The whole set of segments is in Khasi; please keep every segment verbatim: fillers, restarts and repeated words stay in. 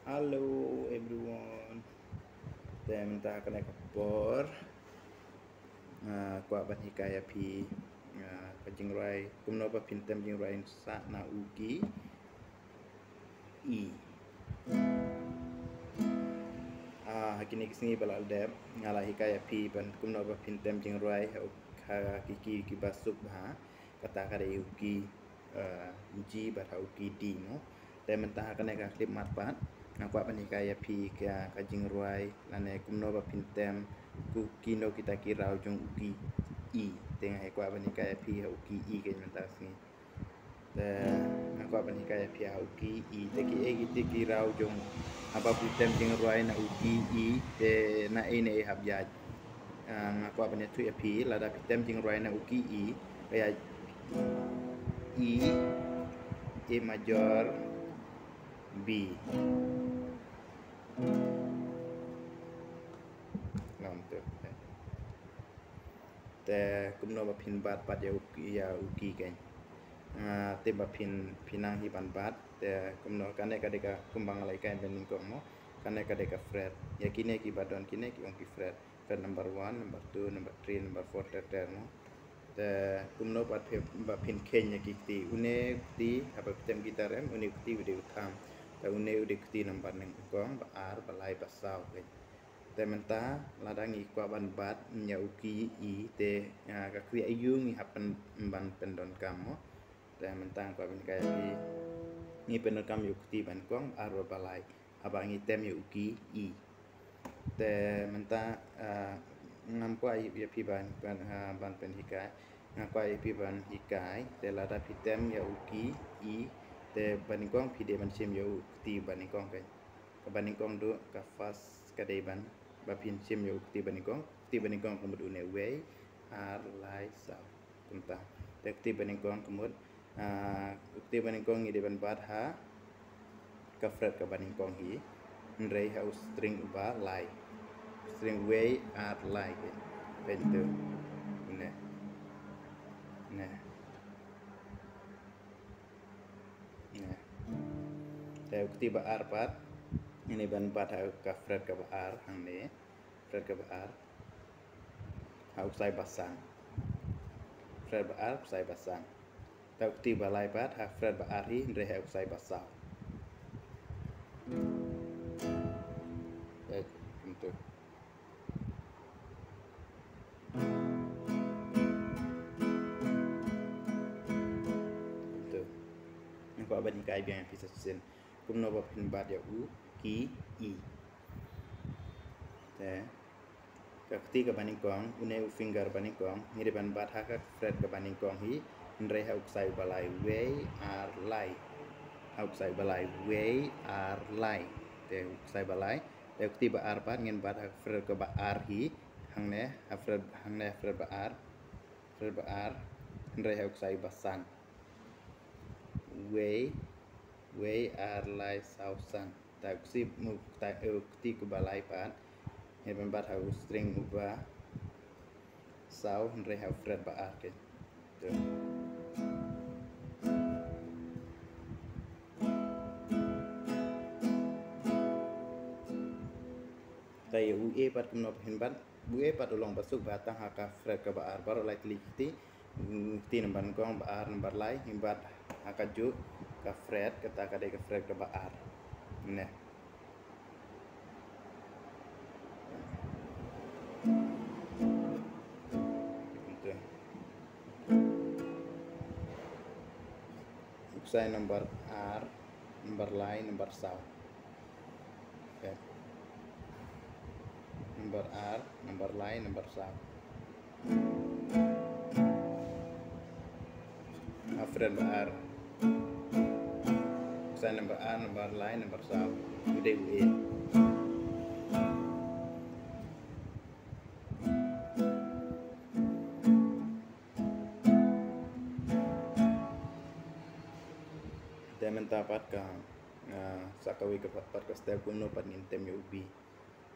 Hello everyone. Te mynta ha kane ka por nga kwah ban hikai ïa phi, ah, ka jingrwai kumno ba phin tem jingrwai sah na u key E. Ah, ha kine ki sngi ba la dep nga la hikai ïa phi ban kumno ba phin tem jingrwai ha u, ha ki key kiba suk bha. Kata ka dei u key, eh, G bad ha u key D mo. Te mynta ha kane ka clip mat pat nga kwah ban hikai ïa phi ka, ka jingrwai lane kumno ba phin tem, ku kino kita ki raw jong u key E. Te nga kwah ban hikai ïa phi ha u key E ka mynta sngi. Te nga kwah ban hikai ïa phi ha u key E. Te ki ei kita ki raw jong haba phi tem jingrwai na u key E, te na ei na ei hap ïaid. Ah, nga kwah ban ïathuh ïa phi, lada phi tem jingrwai na u key E, ka ïaid E, A major, B. Ngam tu. Te kumno ba phin bat pat ïa u, ïa u key keiñ. Ah, te ba phin, phin nang hi ban bat. Te kumno, kane ka dei ka, kumba nga la hikai mynnyngkong mo. Kane ka dei ka fret. Ïa kine kiba don kine ki ong ki fret. Fret number one, number two, number three, number four, ter ter mo. Te kumno pat phi, ba phin kheiñ ïa ki kti. Une u kti, haba phi tem guitar em, une u kti u dei u tham. Te une u dei u kti number nyngkong, ba ar, ba lai, ba saw keiñ. Te mynta lada ngi kwah ban bat ïa u key E, te, ah, ka khwai aïu ngi hap pyn, ban pyndonkam mo. Te mynta nga kwah ban hikai ïa phi, ngi pyndonkam ïa u kti ba nyngkong, ba ar, ba lai, haba ngi tem ïa u key E. Te mynta, ah, ngam kwah ïa phi ban, ban, ah, ban pynhikai. Nga kwah ïa phi ban hikai. Te lada phi tem ïa u key E, te ba nyngkong phi dei ban shim ïa u kti ba nyngkong keiñ. Ka ba nyngkong duh, ka first ka dei ban, ba phin shim ïa u kti ba nyngkong. Kti ba nyngkong ka mut une, wei, ar, lai, saw. Kumta. Te kti ba nyngkong ka mut, ah, kti ba nyngkong ngi dei ban bat ha ka fret ka ba nyngkong hi. Hynrei ha u string uba lai. String wei, ar, lai keiñ. Pyntu. Ne. Ne. Ne. Te u kti ba ar pat ngi dei ban bat ha ka fret ka ba ar hangne. Fret ka ba ar. Ha u ksai ba san. Fret ba ar, ksai ba san. Te u kti ba lai pat ha fret ba ar hi, hynrei ha u ksai ba saw. Te kumtu. Kumtu. Nga kwah ban hikai biang ïa phi sa shisien kumno ba phin bat ïa u key E. Te ka kti ka ba nyngkong, une u finger ba nyngkong, ngi dei ban bat ha ka fret ka ba nyngkong hi, hynrei ha u ksai ba lai, wei, ar, lai. Ha u ksai ba lai, wei, ar, lai. Te u ksai ba lai. Te u kti ba ar pat ngin bat ha ka fret ka ba ar hi, hangne, ha fret, hangne ha fret ba ar. Fret ba ar, hynrei ha u ksai ba san. Wei, wei, ar, lai, saw, san. Te u kti, u kti, u kti ku ba lai pat. Ngi dei ban bat ha u string u ba saw, hynrei ha u fret ba ar keiñ. Tu. Te ïa u A pat kumno ba phin bat. U A pat u long ba suk ba tang ha ka fret ka ba ar. Baroh lai tylli ki kti. Kti number nyngkong, ba ar, number lai, ngi bat ha kajuh ka fret, kata ka dei ka fret ka ba ar. Ne. Kumtu. U ksai number ar, number lai, number saw. Te number ar, number lai, number saw. Ha fret ba ar. U ksai number ar, number lai, number saw. U dei u A. Te mynta pat ka, ah, sa kawei ka pat, pat ka step kumno pat ngin tem ïa u B.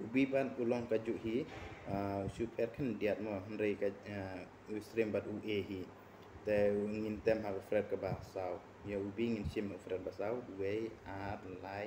U B pat u long kajuh hi, ah, u shu pher khyndiat mo, hynrei ka, ah, u syriem bad u A hi. Te ngin tem ha ka fret ka ba saw. Ïa u B ngin shim ha ka fret ba saw, wei, ar, lai,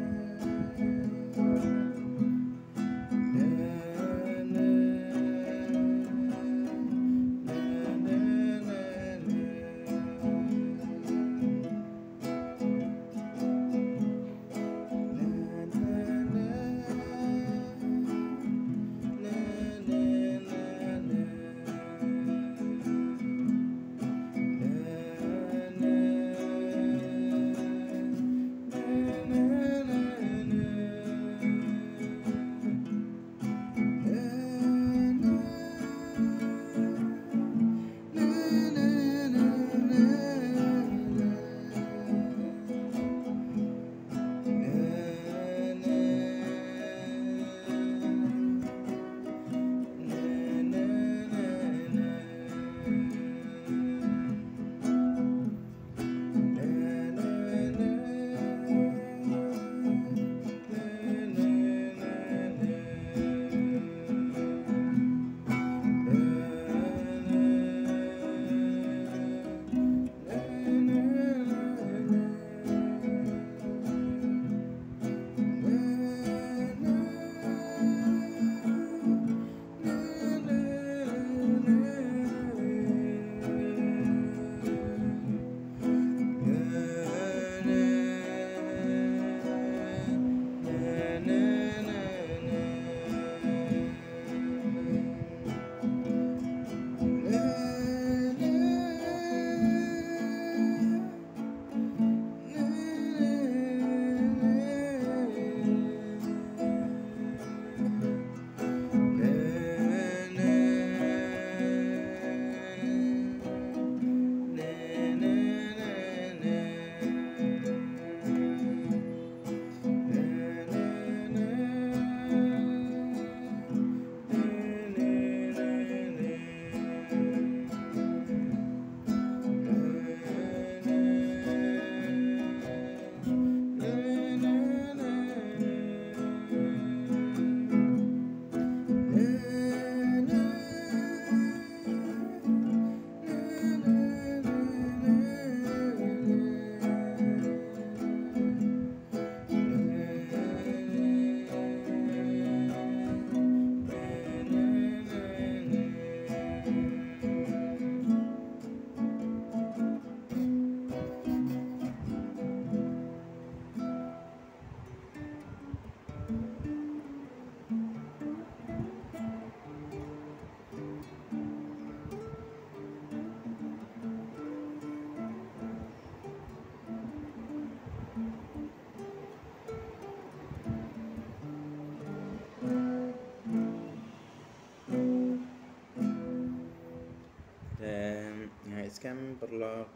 Em, paralok,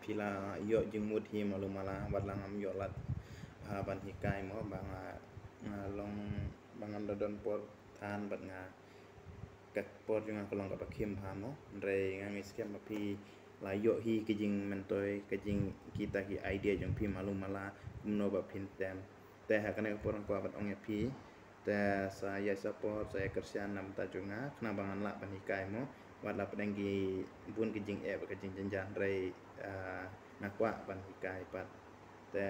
phi la ïoh jingmut hi malu mala, wat la ngam ïoh lad ha ban hikai mo, ba nga, nga long, ba ngam da don por than bad nga, ka por jong nga ka long kaba khim bha mo. Hynrei nga ngeit skhem ba phi la ïoh hi ka jingmyntoi, ka jing kita ki idea jong phi malu mala, kumno ba phin tem. Te ha kane ka por nga kwah ban ong ïa phi, te sa ïa support, sa ïa kyrshan na bynta jong nga, khnang ba ngan lah ban hikai mo. Wat la pdeng ki bun ki jingeh bad ka jingjynjar, hynrei, ah, nga kwah ban hikai pat. Te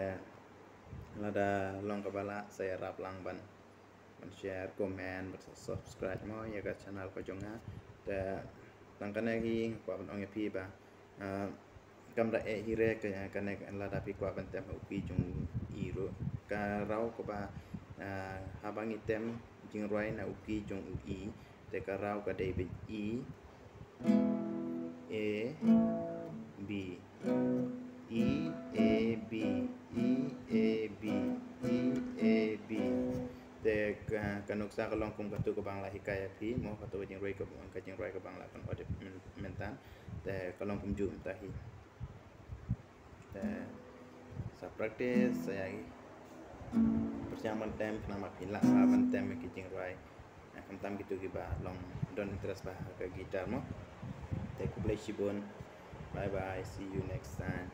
lada long kaba lah, sa ïarap lang ban, ban share, comment, bad sa subscribe mo ïa ka channel ka jong nga. Te tang kane hi nga kwah ban ong ïa phi ba, ah, kam da eh hi re ka, kane lada phi kwah ban tem ha u key jong u E ruh. Ka raw kaba, ah, haba ngi tem jingrwai na u key jong u E, te ka raw ka dei beit E, A, B. E, A, B, E, A, B, E, A, B. Te ka, ka nuksa ka long kum katu kaba nga la hikai ïa phi mo, katu ka jingrwai ka, ka jingrwai kaba nga la kan order myn-, mynta. Te ka long kumjuh mynta hi. Te sa practice, sa ïa pyrshang ban tem, khnang ba phin lah ban tem ki jingrwai. Khamtam kito kiba long don interest bha ha ka guitar mo. Te khublei shibun. Bye bye, see you next time.